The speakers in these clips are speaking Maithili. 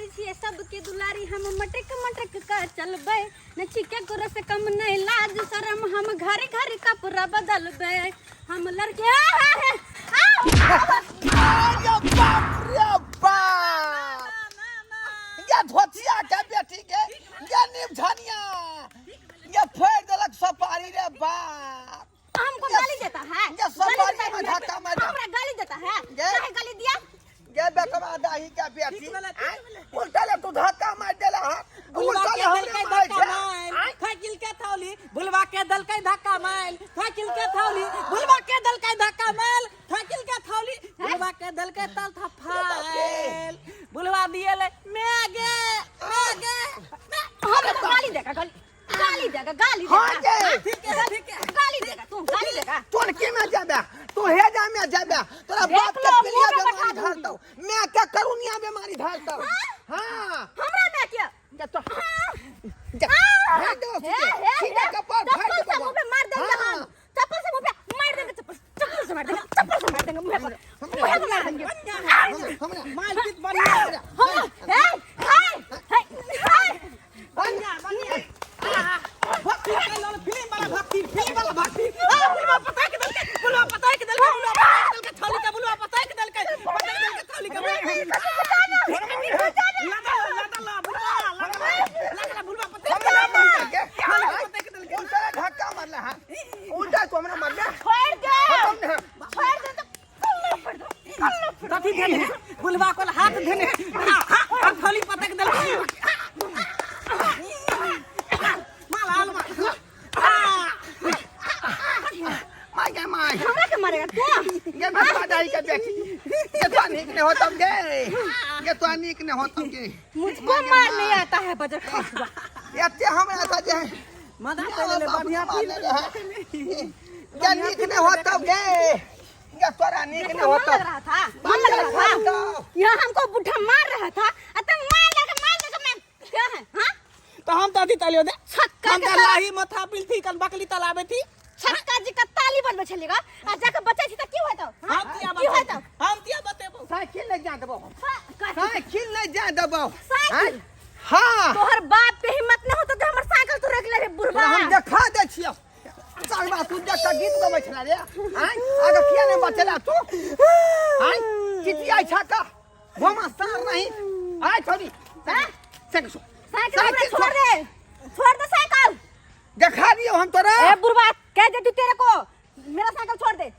नारी छियै सबके दुलारी, हम मटक मटक का चलबै, न छी केकरो से कम, नहीं लाज शरम, हम घर घर कपड़ा बदलबै, हम लड़के आ, आ, आ, आ, अरे बाप रे बाप, ये धोतिया के बेटी के ये निमझनिया ये फोड़ देलक सपारी रे बाप। हमको गाली देता है? ये सब गाली बारी देता है में हमरा? धक्का मार। हमरा गाली देता है? ये- काहे गाली दिया? ये बेटवा दाही के बेटी ठीक भेलै, ठीक आँय? उल्टा ले तू धक्का मार देला हन, बुलवा उल्टा के ले हमरे देलकै मारै धक्का छै। माइल, आँय? थाकिल के थौली, बुलवा के देलकै धक्का माइल, थाकिल के थौली, बुलवा के देलकै धक्का माइल, थाकिल के थौली, बुलवा के देलकै तल थफाइल, बुलवा दिएले मैं गे मैं गे। हमरा तो गाली देगा, गाली गाली देगा, गाली हाँ देगा। गे। ठीक है, ठीक है। गाली देगा तू, गाली देगा। तोन के में जाबे तू, हे जा में जाबे, तोरा देख बाप के लो, पिलिया मुंह पे बीमारी बैठा धरतौ, मैं के करुनिया बीमारी धरतौ। हाँ, हमरा में क्या? जा तो जा, हाँ। भाग दो हे, सीधे, हे, सीधे हे। कपार फाड़ चप्पल से देबो। मुंह पे मार देंगे हाँ। हम, चप्पल से मुंह पे मार देंगे, चप्पल चप्पल से मार देंगे, चप्पल से मार देंगे मुंह पर, मुंह पे मार देंगे। हमरा हमरा माल पीत बढ़िया। हम हे हे हे हे बढ़िया बढ़िया। भक्ति फिल्म वाला, भक्ति फिल्म वाला, भक्ति आ बुलवा पता के दलके, बुलवा पता के दलके, बुलवा पता के दलके थाली के, बुलवा पता के दलके, पता के दलके थाली के। लगा लगा ला बुलवा, लगा लगा बुलवा पता के हमरा मार के थाली के पता के दलके। उल्टा धक्का मारले हां, उल्टा तू हमरा मारले। छोड़ दे, खत्म ने। छोड़ दे तो कल्ला फोड़ दो, कल्ला फोड़ दो। कथी धेने बुलवा को हाथ धेने और थाली पता के दलके माल आल माल। मार गे मार। हमरा के मारेगा तू? गे बेटवा दाही के बेटी, ये तो नीक नहीं होतम गे, ये तो नीक नहीं होतम गे। मुझको मार नहीं आता है बजर खासुआ। एते हमरा था जे मजा चले बढ़िया। फिल्म गे, नीक नहीं होतम गे, गे तोरा नीक नहीं मन होतम। लग रहा था, मन लग रहा था, यहाँ हमको बुढ़ा मार रहा था, अतः मार लगा, मार लगा, मार क्या है? हाँ, तो हम तो अथी तलियो दे छक्का हम के तो ताला- लाही मथा पिल थी कन बकली तलाबे थी। छक्का जी का ताली बनबे छलिएगा आ जाके बचै छी त की होय तो? हम तिया की होय बतेबो, तो? हम तिया बतेबो। साइकिल नहीं जा देबो, हाँ, साइकिल नहीं जा देबो। साइकिल? हाँ। तोहर बाप के हिम्मत न होतो त हमर साइकिल तू रख ले रे बुढ़बा। तोरा हम देखा दे छियो चलबा, तू देख के गीत गबै छला रे। आय आगे किया नहीं बचला तू? आय चिचियाइ छा का घोमा सार नहीं। आय छोरी, साइकिल छोड़। साइकिल हमरा साइकिल छोड़ दे, छोड़ दे साइकिल। देखा दियो हम तोरा। ए बुढ़बा, कह दे तू तेरे को मेरा साइकिल छोड़ दे।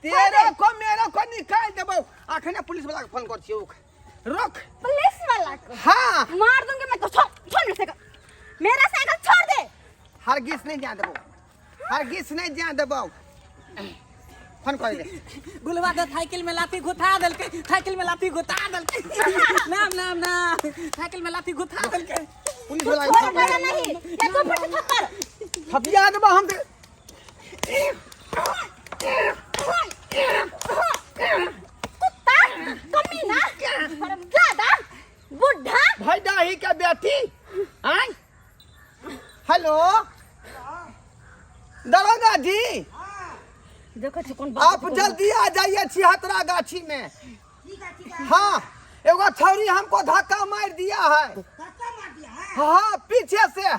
तेरे को मेरे को निकाल देबो। अखने पुलिस वाला के फोन कर छियो, रुक। पुलिस वाला को? हाँ। मार दूंगी मैं तो। छोड़, छोड़ मेरा साइकिल, मेरा साइकिल छोड़ दे। हरगिज नहीं जा देबो, हरगिज नहीं जा देबो, फोन कर दे। बुलवा दे साइकिल में लाठी घुसा देलकै, साइकिल में लाठी घुसा देलकै। नाम नाम ना साइकिल में लाठी घुसा देलकै। पुलिस वाला के छोड़ फोन मेरा कर। नहीं या तू फिर से थप्पड़ थपिया देबो हम ते। कुत्ता, कमीना, हरामजादा, बुढ़ा। भाई दाही के बेटी। आय हेलो दरोगा जी। देखो छी कोन। आप जल्दी आ जाइए छिहत्तरा गाछी में। हाँ, एगो छौरी हमको धक्का मार दिया है। धक्का मार दिया है? हाँ, पीछे से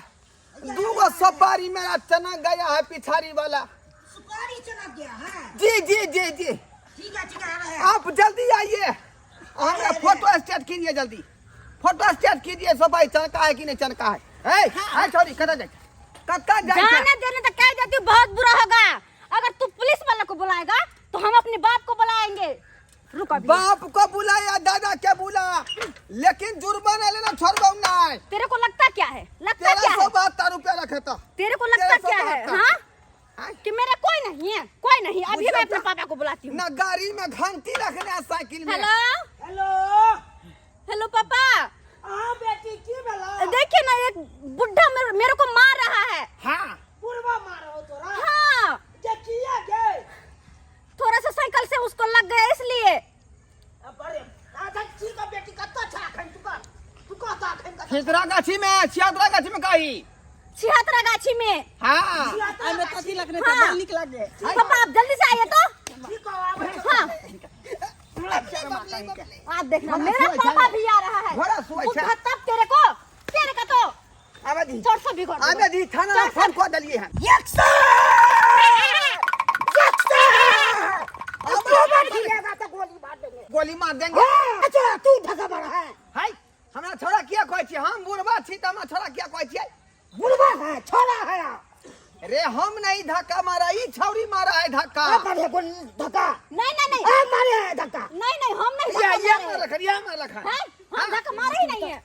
दूगो सवारी मेरा चना गया है, पिछाड़ी वाला। सुपारी चला गया है? जी जी जी जी। ठीक है, ठीक है, आ रहे हैं। आप जल्दी आइए, हमरा फोटो स्टेट कीजिए, जल्दी फोटो स्टेट कीजिए। सफाई चनका है कि नहीं चनका है? ए ए छोरी, कतऽ जाइ कतऽ जाइ छै? जाने देने तो कह देती हूँ, बहुत बुरा होगा अगर तू पुलिस वाला को बुलाएगा तो हम अपने बाप को बुलाएंगे। रुक अभी। बाप को बुलाया, दादा के बुला, लेकिन जुर्माना लेना छोड़बौ नहीं। तेरे को लगता क्या है, लगता तेरह क्या सौ है? 72 रुपया रखे तो तेरे को लगता क्या है? 1372। हाँ, आय, कि मेरा कोई नहीं है, कोई नहीं। अभी मुझे मैं अपने तो- पापा को बुलाती हूँ। ना गाड़ी में घंटी रखने है साइकिल में। हेलो। हेलो। हेलो पापा। हाँ बेटी, की भेला? देखिए ना, एक बुढ़ा मेरे को मार रहा है। हाँ। बुढ़वा मारो तोरा? हाँ। जे किया गे? थोड़ा सा साइकिल से उसको लग गया इसलिए। अरे अच्छा ठीक है बेटी, कत्ता छा अखन तू? कर तू कहता अखन कत्ता? छिहत्तरा गाछी में, छिहत्तरा गाछी में कही। छिहत्तरा गाछी में। हाँ। एमे कथी लगने हाँ। बड़ नीक लागे। पापा, आप जल्दी से आइए तो। ठीक है, आबै छी। हाँ, आप देखना, घोड़ा मेरा सुअइ पापा छै। भी आ रहा है। घोड़ा सुअइ छै। बुढ़ा आबे दी थाना में फोन कऽ देलियै हन। एक सौ, एक सौ। अब गिरेगा तो गोली मार देंगे। गोली मार देंगे। हाँ, अच्छा तू धक्का मारा है। हाय, हमरा छोड़ा किया कहै छी? हम बुढ़बा छी तऽ हमरा छोड़ा किया कहै छियै? बुढ़वा है, छोड़ा है आप। रे हम नहीं धक्का मारा, ई छौरी मारा है धक्का। आप मारे गोली धक्का। नहीं नहीं नहीं, आप मारे हैं धक्का। नहीं नहीं, हम नहीं ये धक्का ये मारे। मार रखा, ये मार रखा। हैं? हम धक्का मारे ही नहीं है।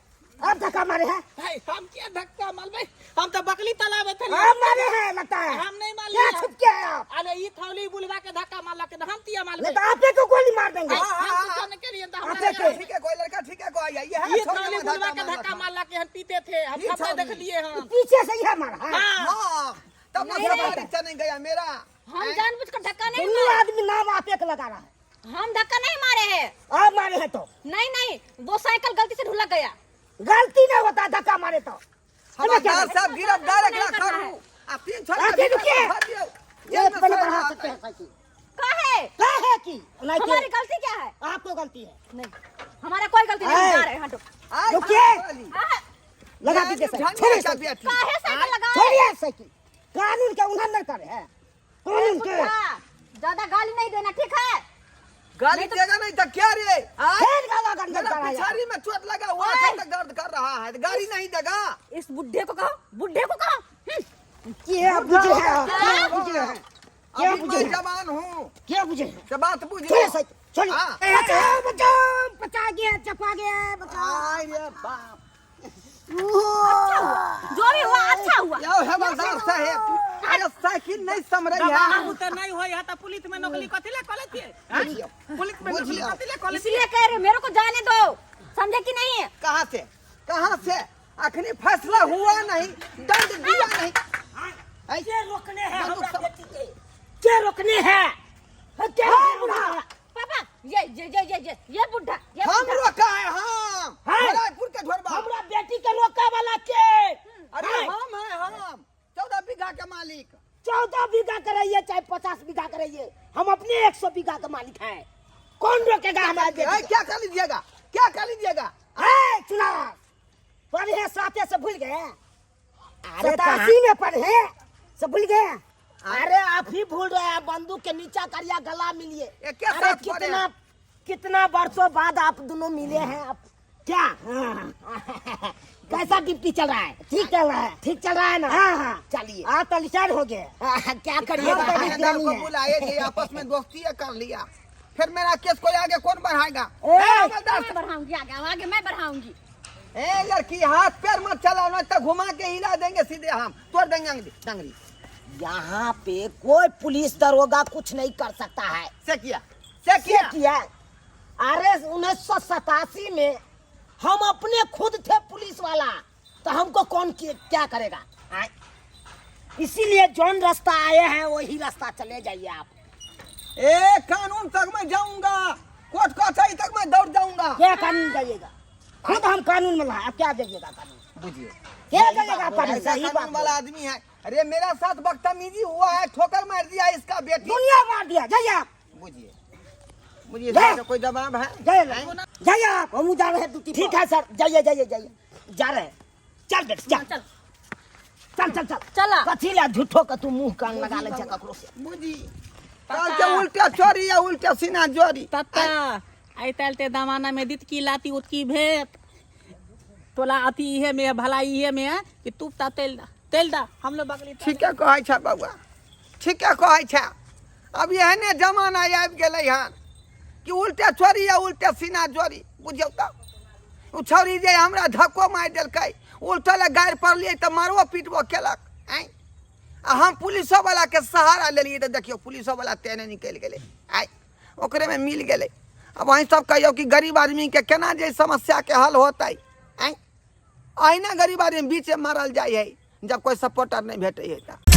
आप धक्का मारे हैं। भाई हम क्या धक्का मारबै? हम तो बकली तालाब थे। आप मारे हैं लगता है। हम नहीं मारलिए। क्या छुप के है आप? अरे ई थौली बुलवा के धक्का मारलक, हम तिया मारबै। नहीं तो आप को गोली मार देंगे। हम कुछ नहीं करिए तो हमरा आपे के। ठीक है कोई लड़का, ठीक है कोई ये है ई छौरी थौली में बुलवा धक्का के धक्का मारलक। मारलक, हम पीते थे, हम ई सब छौरी। देखलिए हम। पीछे से ही मारा है। हाँ। हाँ, तब ना नहीं, सवारी नहीं। चने गया मेरा। हम जानबूझकर धक्का नहीं दोनों मारे। आदमी नाम आप एक लगा रहा है। हम धक्का नहीं मारे हैं। आप मारे हैं तो? नहीं नहीं, वो साइकिल गलती से ढुलक गया। गलती नहीं होता धक्का मारे तो। हवलदार साहब गिरफ्तार नहीं एकरा करना करू। है। आ तीन छोड़ा आगे रुकिए। जेल एक में पल सड़ बढ़ा रहा सकते है। हैं साइकिल। काहे? काहे की? नहीं हमारी के- गलती क्या है? आपको गलती है। नहीं, हमारा कोई गलती नहीं। ऐ। जा रहे हैं, हटो। आय, रुकिए। आय, आह, लगा दीजिए साइकिल। झंडा छोड़िए का साइकिल। बेटी। काहे साइकिल लगा? छोड़िए साइकिल। कानून के उल्लंघन करे है, कानून के। ज्यादा गाली नहीं देना, ठीक है? गाली देगा नहीं तो क्या रे? आय? फिर गाला गंदन मेरा कराया। पिछाड़ी में चोट लगा हुआ है तो दर्द कर रहा है, गाली नहीं देगा। इस बुढ़े को कहो, बुढ़े को कहो। क्या बुझे है? क्या बुझे है? क्या अभी बुझे मैं है? जवान हूँ। क्या बुझे है? तो बात बुझ छोड़िए लो। साइकिल, छोड़िए। हाँ। बचाओ, बचाओ, बचा गया, चपा गया, बचाओ। आय रे बाप। अच्छा हुआ, जो भी हुआ अच्छा हुआ। यो हवलदार साहेब, अरे साइकिल नहीं समझ रही है। बाबू तो नहीं होय है त पुलिस में नौकरी कथी ले कले थिए? बुझियो। पुलिस में नौकरी बुझियो। कथी ले कले? इसलिए कह रहे मेरे को जाने दो, समझे कि नहीं? कहाँ से, कहाँ से? अखनी फैसला हुआ नहीं, दंड दिया नहीं। ऐ, के रोकने है बंदूक हमरा सब- बेटी के? के रोकने है? के रोकने है? पापा ये ये ये ये ये ये बुढ़ा, ये हम बुढ़ा। रोका है हम। है। रायपुर के ढोरबा। हमरा बेटी के रोका वाला के? अरे है। हम है, हम 14 बीघा के मालिक। 14 बीघा कराइए चाहे 50 बीघा कराइए, हम अपने 100 बीघा के मालिक हैं। कौन रोकेगा हमारे ऐ, बेटी को? क्या कर लीजिएगा, क्या कर लीजिएगा? है चुनाव पढ़े हैं, साथे से भूल गए। अरे 87 में पढ़े से भूल गए। अरे आप ही भूल रहे हैं, बंदूक के नीचा करिया गला मिलिए। ये क्या अरे साथ पढ़े कितना हैं? कितना वर्षों बाद आप दोनों मिले हैं। आप क्या? हाँ। कैसा ड्यूटी चल रहा है? ठीक चल रहा है, ठीक चल रहा है ना? हाँ हाँ, चलिए। आप तो रिटायर हो गए। हाँ, क्या करिएगा? हम तो थानेदार को है। बुलाए जी, आपस में दोस्ती कर लिया, फिर मेरा केस कोई आगे कौन बढ़ाएगा? ए, ए, हवलदार मैं बढ़ाऊंगी आगे, आगे मैं बढ़ाऊंगी। ए लड़की, हाथ पैर मत चलाओ, नहीं तो घुमा के हिला देंगे सीधे, हम तोड़ देंगे अंगली डंगरी। यहाँ पे कोई पुलिस दरोगा कुछ नहीं कर सकता है। से किया, से से किया। किया? अरे 1987 में हम अपने खुद थे पुलिस वाला, तो हमको कौन क्या करेगा? आए। इसीलिए जौन रास्ता आए हैं वही रास्ता चले जाइए आप। ए कानून तक मैं जाऊंगा, कोर्ट कचहरी तक मैं दौड़ जाऊंगा। क्या कानून जाइएगा? खुद हम कानून में लाए, आप क्या जाइएगा कानून? बुझिए क्या जाइएगा आप कानून? ऐसा सही कानून बात वाला आदमी है। अरे मेरा साथ बदतमीजी हुआ है, ठोकर मार दिया इसका बेटी, दुनिया मार दिया। जाइए आप। बुझिए, मुझे जा। इसका कोई जवाब है? जाइए जाइए आप, हम जा रहे हैं ड्यूटी पर। ठीक है सर, जाइए जाइए जाइए, जा रहे हैं। चल बेटे, चल चल चल चल चल चला। कथी ला झूठो के तू मुंह कान लगा ले छै ककरो से? बुझी काल के उल्टा चोरी या उल्टा सीना जोरी। तत्ता आइ काल्हि के जमाना में दितकी लाती उतकी भेट तोला अथी इहे में है, भलाई इहे में है कि तू ता तेल दा, तेल दा हम लोग बगली ठीके कहै छै बौआ, ठीके कहै छै। अब एहने जमाना आबि गेलै हन कि उल्टा चोरी या उल्टा सीना जोरी। बुझियौ तऽ ओ छौरी जे हमरा धक्को मारि देलकै, उल्टा लए गारि पड़लियै तऽ मारबो पीटबो केलक। आँय, आ हम पुलिसोवलाके सहारा लेलियै तऽ देखियौ पुलिसोवला तेहने निकलि गेलै, आँय ओकरेमे मिल गेलै। अब अहीं सब कहियौ कि गरीब आदमीके केना जे समस्याके हल होतै? आँय, अहिना गरीब आदमी बीचमे मारल जाइ है जब कोइ सपोर्टर नहि भेटै है तऽ।